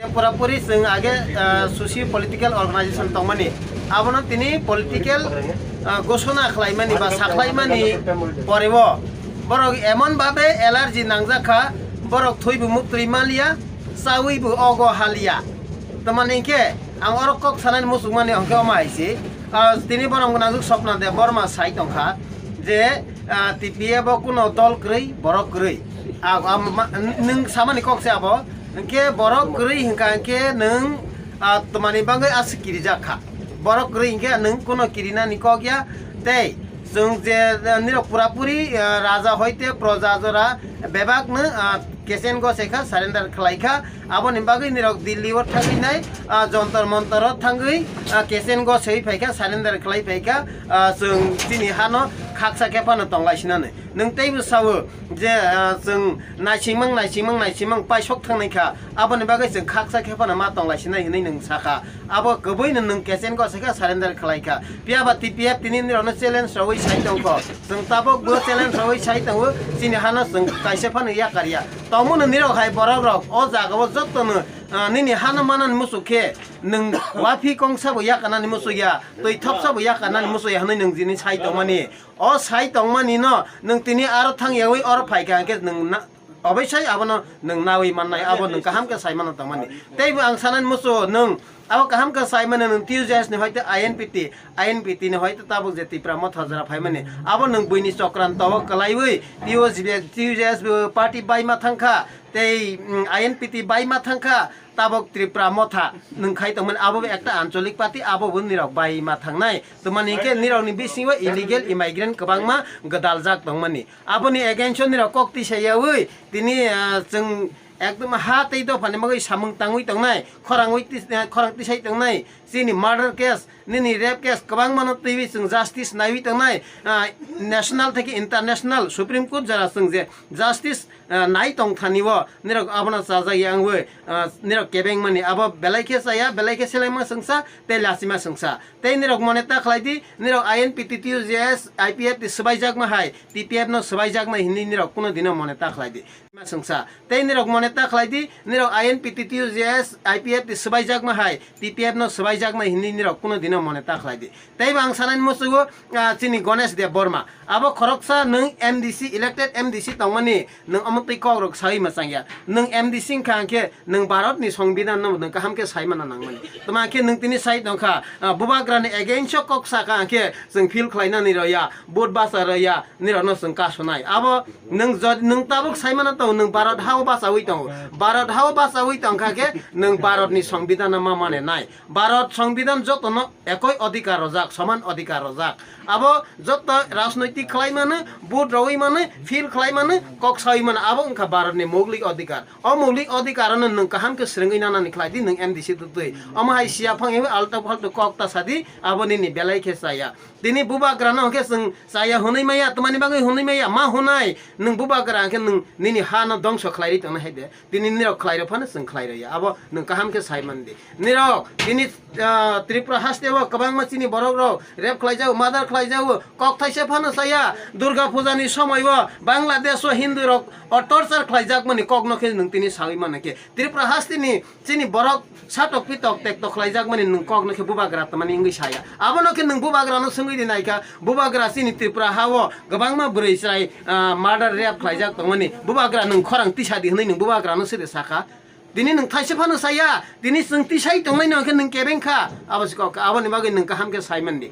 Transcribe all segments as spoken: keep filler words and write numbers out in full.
Purapuri chwng age, ah, socio political organization tongmani, abono tini political, ah, gosona khlaimani ba sakhlaimani porebo borok emon babe allergy nangjak kha, borok thwibo muktwi maliya, chawibo ogo haliya. Tamani hinkhe ang oro kok sanani muchungmani hinkhe omo hai se, ah, tini borom gwnangjuk Swapna Debbarma sai tongkha je, ah, T P F o kuno dol kwrwi, borok kwrwi. Ah, ah, ma-, nwng samani kok se abo, hinkhe borok kwrwi hinkha hinkhe nwng, ah, tamani bagwi aswk kirijak kha. Borok kwrwi hinkhe nwng kuno kirinani kok ya, tei chwng je, ah, nirok purapuri, ah, raja hoite proja jora bebakno, ah, kechen gose kha, surrender khlai kha. Aboni bagwi nirok Delhi o thangwi nai, ah, Jontor Montor o thangwi, ah, kechen gosoi phai kha, surrender khlai phai kha, ah, chwng chini hano khaksa khe phano tonglai sinani. Nwng teibo sao je, ah, chwng naisingmang, naisingmang, naisingmang paisok thangnai kha, aboni bagwi chwng khaksa khe phano ma tonglai sinai hinwi nwng sakha. Abo kwbwino nwng kechen gose kha, surrender khlai kha. Phiya ba T P F tini nirokno challenge rogwi sai tongkho. Chwng tabuk bo challenge rogwi sai tongo, chini hano chwng kaisa phano yakar ya. Tongmano nirok hai borok rok o jaga o jottono, ah, nini hano manani muchuk khe nwng wafi kongsa bo yakarnani muchuk ya, twi thopsa bo yakarnani muchuk ya hinwi nwng jini sai tongmani. O sai tongmani no nwng tini aro thang yawi oro phai kha hinkhe nwng na, oboisai abono nwng nawi mannai, abo nwng kaham khe sai mano tongmani. Teibo ang sanani muchuk nwng abo kaham khe sai mano nwng T U J S ni hoite I N P T, I N P T ni hoite tabuk je Tipra Motha jora phaimani. Abo nwng buini chokranto o kwlaiwi T U J S, T U J S bo party bai ma thang kha, tei, mm, I N P T bai ma thang kha, tabuk Tripura Motha nwng khai tongmani, abo bo ekta ancholik party, abo bo nirok bai ma thangnai. Tamani hinkhe nirokni bisingo illegal immigrant kwbangma gwdaljak tongmani. Aboni against o nirok kok tisa yawi tini, ah, chwng ekdom ha tei dophani bagwi samung tangwi tongnai, khorangwi tis-, ah, khorang tisai tongnai, chini murder case, nini rape case kwbangmano twiwi chwng justice naiwi tongnai, ah, national theke international Supreme Court jora chwng je justice, ah, nai tong thani o nirok abono chajak ya wngwi, ah, nirok kebeng mani abo belai khe chaya, belai khe selengma chwngsa tei lachima chwngsa. Tei nirok mone ta khlai di, nirok I N P T, T U J S, I P F ni swbaijakma hai, T P F no swbaijaknai hinwi nirok kuno dino mone ta khlai di. Ma chwngsa. Tei nirok mone ta khlai di, nirok I N P T, T U J S, I P F ni swbaijakma hai, T P F no swbaijaknai hinwi nirok kuno dino mone ta khlai di. Tei bo ang sanani muchungo, ah, chini Ganesh Debbarma. Abo khoroksa nwng M D C, elected M D C tongmani, nwng omo twi kok rok sawi mwchang ya. Nwng M D C wngkha hinkhe nwng Bharat ni Songbidan no nwng kaham khe sai mana nangmani. Tma khe nwng tini sai tongkha, ah, Bubagra ni against o kok sakha hinkhe chwng feel khlai nani rw ya, vote bacha rw ya, nirok no chwng kasonai. Abo nwng jod-, nwng tabuk sai mana tongo, nwng Bharat ha o bachawi tongo. Bharat ha o bachawi tongkha khe nwng Bharat ni Songbidan no ma mane nai. Bharat Songbidan joto no ekoi odhikar rojak, soman odhikar rojak. Abo jotto rajnoitik khlai mano, vote rogwi mano, feel khlai mano, kok sawi mano, abo wngkha Bharat ni moulik odhikar. O moulik odhikar no nwng kaham khe swrwngwi nanani khlai di nwng M D C twtwi. Omo hai siya phang ewi alto phalto kok ta sadi, abo nini belai khe chaya. Tini Bubagra no khe chwng chaya hwnwi maya, twmani bagwi hwnwi maya, ma hwnai, nwng Bubagra khe nwng nini ha no dongso khlai ri tongna hai de. Tini nirok khlai rw phano chwng khlai rw ya. Abo nwng kaham khe sai man di. Nirok tini, ah, Tripura haste o kwbangma chini borok rok rape khlai jago, murder khlai jago. Kok thaisa phano chaya. Durga puja ni somoi o Bangladesh o Hindu rok o torture khlai jak mani kok no khe nwng tini sawi mano khe. Tripura haste ni chini borok satok pitok tekto khlai jak mani nwng kok no khe Bubagra tongmani wngwi saya. Abo no khe nwng Bubagra no swngwi di nai kha. Bubagra chini Tripura ha o kwbangma bwrwi chwrai, ah, murder rape khlai jak tongmani. Bubagra nwng khorang tisa di hwnwi nwng Bubagra no siri sakha. Tini nwng thaisa phano saya, tini chwng tisai tongnai no khe nwng kebeng kha, abo se kok, aboni bagwi nwng kaham khe sai man di.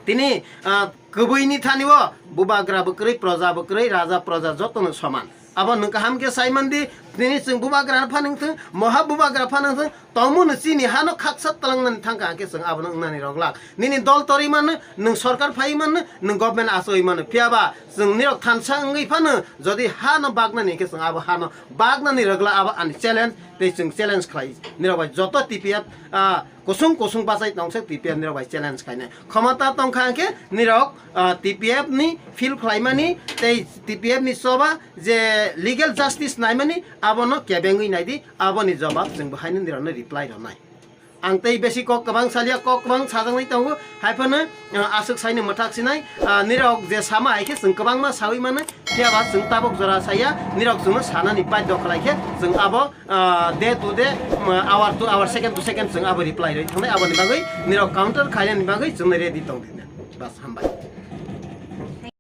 Tini, ah, kwbwi ni thani o Bubagra bo kwrwi, proja bo kwrwi, raja proja joto no soman. Abo nwng kaham khe sai man di, tini chwng Bubagra no phanang thung, moha Bubagra phanang thung, tongmo no chini ha no khaksa twlang nani thang kha khe chwng abo no wng nani rok lak. Nini dol torwi man no, nwng sorkar phai man no, nwng government achoi man no, phiya ba chwng nirok thansa wngwi phano jodi ha no bak nani khe chwng abo ha no bak nani rwgla abo ani challenge tei chwng challenge khlai nirok bai joto T P F, ah, kusung kusung bachai tong se T P F nirok bai challenge khainai khomota tong kha khe nirok, ah, T P F ni feel khlai mani tei T P F ni choba je legal justice nai mani abo no kebengwi nai di abo ni jobab chwng bo hai no nirok no reply rw nai. Ang tei besi kok kwbang salia, kok kwbang sajaknai tongo, hai phano, ah, aswk saini mwthak sinai, ah, nirok je sama hai khe chwng kwbangma sawi mano, phiya ba chwng tabuk jora saya, nirok chwngno sanani badhyo khlai khe chwng abo, ah, day to day, um, hour to hour, second to second chwng abo reply rwi thangnai, aboni bagwi nirok counter khainani bagwi chwngno ready tong di. Bas, hambai.